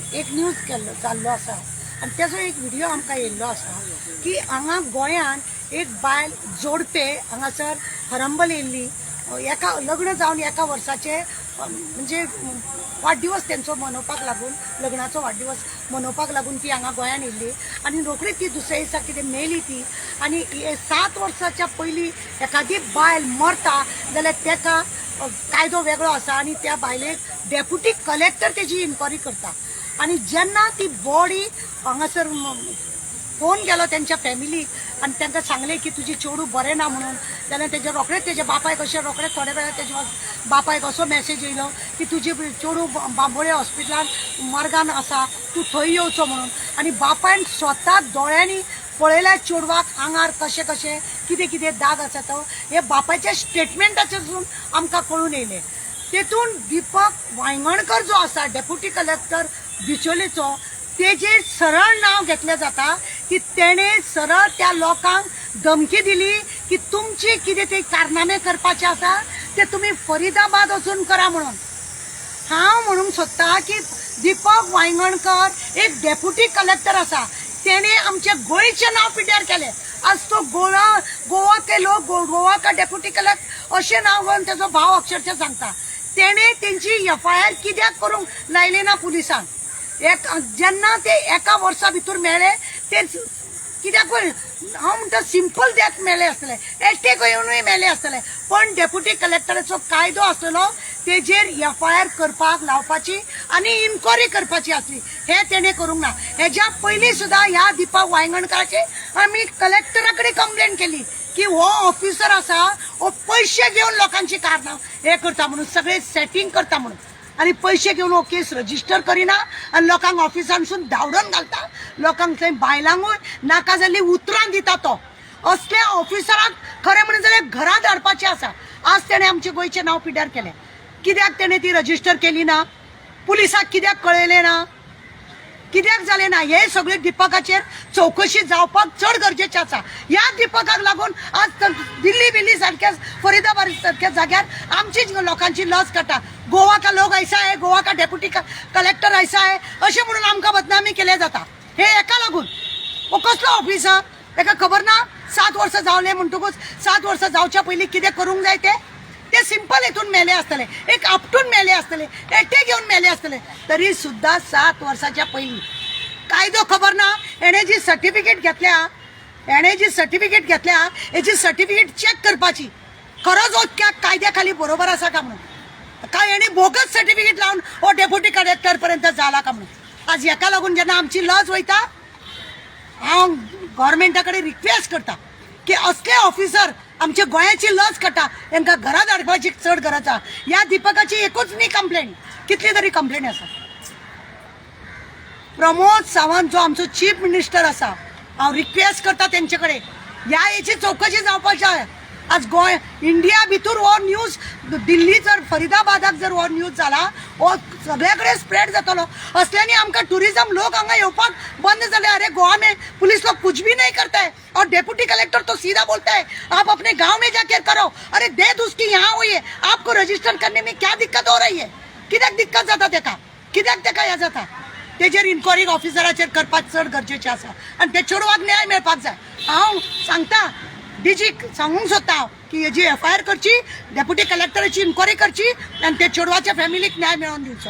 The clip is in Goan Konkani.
एक न्यूज केल्लो जाल्लो आसा आनी तेजो एक व्हिडियो आमकां येयल्लो आसा की हांगा गोंयान एक बायल जोडपे हांगासर हरंबल येयल्ली, एका लग्न जावन एका वर्साचे म्हणजे वाडदिवस तेंचो मनोवपाक लागून, लग्नाचो वाडदिवस मनोवपाक लागून ती हांगा गोंयान येयल्ली आनी रोखडीच ती दुसऱ्या दिसा कितें मेली ती. आनी 7 वर्साच्या पयलीं एखादी बायल मरता जाल्यार तेका कायदो वेगळो आसा आनी त्या बायलेक डेप्युटी कलेक्टर तेजी इन्क्वायरी करता. आनी जेन्ना ती बॉडी हांगासर फोन गेलो तेंच्या फॅमिलीक आनी तांकां सांगलें की तुजी चेडूं बरें ना म्हणून, जाल्यार तेजे रोखडेच तेज्या बापायक अशें रोखडेच थोड्या वेळार तेज्या बापायक असो मॅसेज येयलो की तुजी चेडूं बांबोळे हॉस्पिटलान मर्गान आसा, तूं थंय येवचो म्हणून. आनी बापायन स्वता दोळ्यांनी पळयल्या चेडवाक आंगार कशें कशें कितें कितें दाग आसा तो, हे बापायच्या स्टेटमेंटाचेरसून आमकां कळून येयलें. तेतून दीपक वायंगणकर जो आसा डेप्युटी कलेक्टर बिचोलेचो, तेजेर सरळ नांव घेतलें जाता की तेणे सरळ त्या लोकांक धमकी दिली की तुमची कितें ते कारनामे करपाचे आसा ते तुमी फरिदाबाद वचून करा म्हणून. हांव म्हणूंक सोदता की दीपक वायंगणकर एक डेप्युटी कलेक्टर आसा, तेणे आमच्या गोंयचें नांव पिड्ड्यार केलें. आज तो गोवा गोवा के लोक गोवा का डेप्युटी कलेक्टर अशें नांव घेवन तेजो भाव अक्षरशः सांगता. तेणे तेंची एफआयआर कित्याक करूंक लायली ना पुलिसांक? एक जेन्ना ते एका वर्सा भितर मेळे ते कित्याक, हांव म्हणटा सिंपल डेथ मेले आसतले, एटॅक येवनूय मेले आसतले, पण डेप्युटी कलेक्टराचो कायदो आसलेलो तेजेर एफआयआर करपाक लावपाची आनी इन्क्वायरी करपाची आसली, हे तेणे करूंक ना. हेज्या पयलीं सुद्दां ह्या दीपक वायंगणकराचे आमी कलेक्टरा कडेन कंप्लेन केली की हो ऑफिसर आसा हो पयशे घेवन लोकांची कारणां हे करता म्हणून, सगळे सेटींग करता म्हणून, आनी पयशे घेवन हो केस रजिस्टर करिना आनी लोकांक ऑफिसांसून धांवडून घालता, लोकांक थंय बायलांकूय नाका जाल्ली उतरां दिता तो. असल्या ऑफिसराक खरें म्हणून जाल्यार घरा धाडपाचें आसा. आज तेणें आमचें गोंयचें नांव पिड्ड्यार केलें. कित्याक तेणें ती रजिस्टर केली ना? पुलिसाक कित्याक कळयलें ना? कित्याक जालें ना? हे सगळे दीपकाचेर चवकशी जावपाक चड गरजेचें आसा. ह्या दीपकाक लागून आज दिल्ली बिल्ली सारक्या फरिदाबाद सारक्या जाग्यार आमची लोकांची लज काडटा. गोवा का लोक ऐसा है, गोवा का डेप्युटी कलेक्टर ऐसा है अशें म्हणून आमकां बदनामी केल्या जाता. हे एका लागून हो कसलो ऑफिसर ताका खबर ना 7 वर्सां जावले म्हणटकूच 7 वर्सां जावच्या पयलीं कितें करूंक जाय तें ते सिंपल हितून मेले आसतले, एक आपटून मेले आसतले, एटे घेवन मेले आसतले, तरी सुद्दां 7 वर्साच्या पयलीं कायदो खबर ना. हेणे जी सर्टिफिकेट घेतल्या, हेणे जी सर्टिफिकेट घेतल्या हेची सर्टिफिकेट चॅक करपाची, खरोच हो त्या कायद्या खाली बरोबर आसा का म्हणून, काय हेणे बोगस सर्टिफिकेट लावन हो डेप्युटी कलेक्टर पर्यंत जाला का म्हणून. आज हेका लागून जेन्ना आमची लज वयता, हांव गव्हर्मेंटा कडेन रिक्वेस्ट करता की असले ऑफिसर आमच्या गोंयाची लज काडटा, तांकां घरा धाडपाची चड गरज आसा. ह्या दीपकाची एकूच न्ही कंप्लेन, कितली तरी कंप्लेन आसा. प्रमोद सावंत जो आमचो चीफ मिनिस्टर आसा, हांव रिक्वेस्ट करता तेंचे कडेन ह्या हेची चवकशी जावपाची जाय. आज गोंय इंडिया भितर हो न्यूज दिल्ली जर फरिदाबादाक जर हो न्यूज जाला, हो सगळ्या कडेन स्प्रेड जातलो. असल्यांनी आमकां टुरिझम लोक हांगा येवपाक बंद जाले. अरे गोवा में पुलिस लोग कुछ भी नहीं करता है और डेप्यूटी कलेक्टर तो सीधा बोलता है आप अपने गांव में जाकर करो. अरे डेथ उसकी यहाँ हुई है, आपको रजिस्टर करने में क्या दिक्कत हो रही है? कित्याक दिक्कत जाता तेका? कित्याक तेका हें जाता? तेजेर इन्क्वायरी ऑफिसराचेर करपाक चड गरजेचें आसा आनी ते चेडवाक न्याय मेळपाक जाय. हांव सांगता डीजीक सांगूंक सोदता हांव की हेजी एफआयआर करची, डेप्युटी कलेक्टराची इन्क्वायरी करची आनी ते चेडवाच्या फॅमिलीक न्याय मेळोवन दिवचो.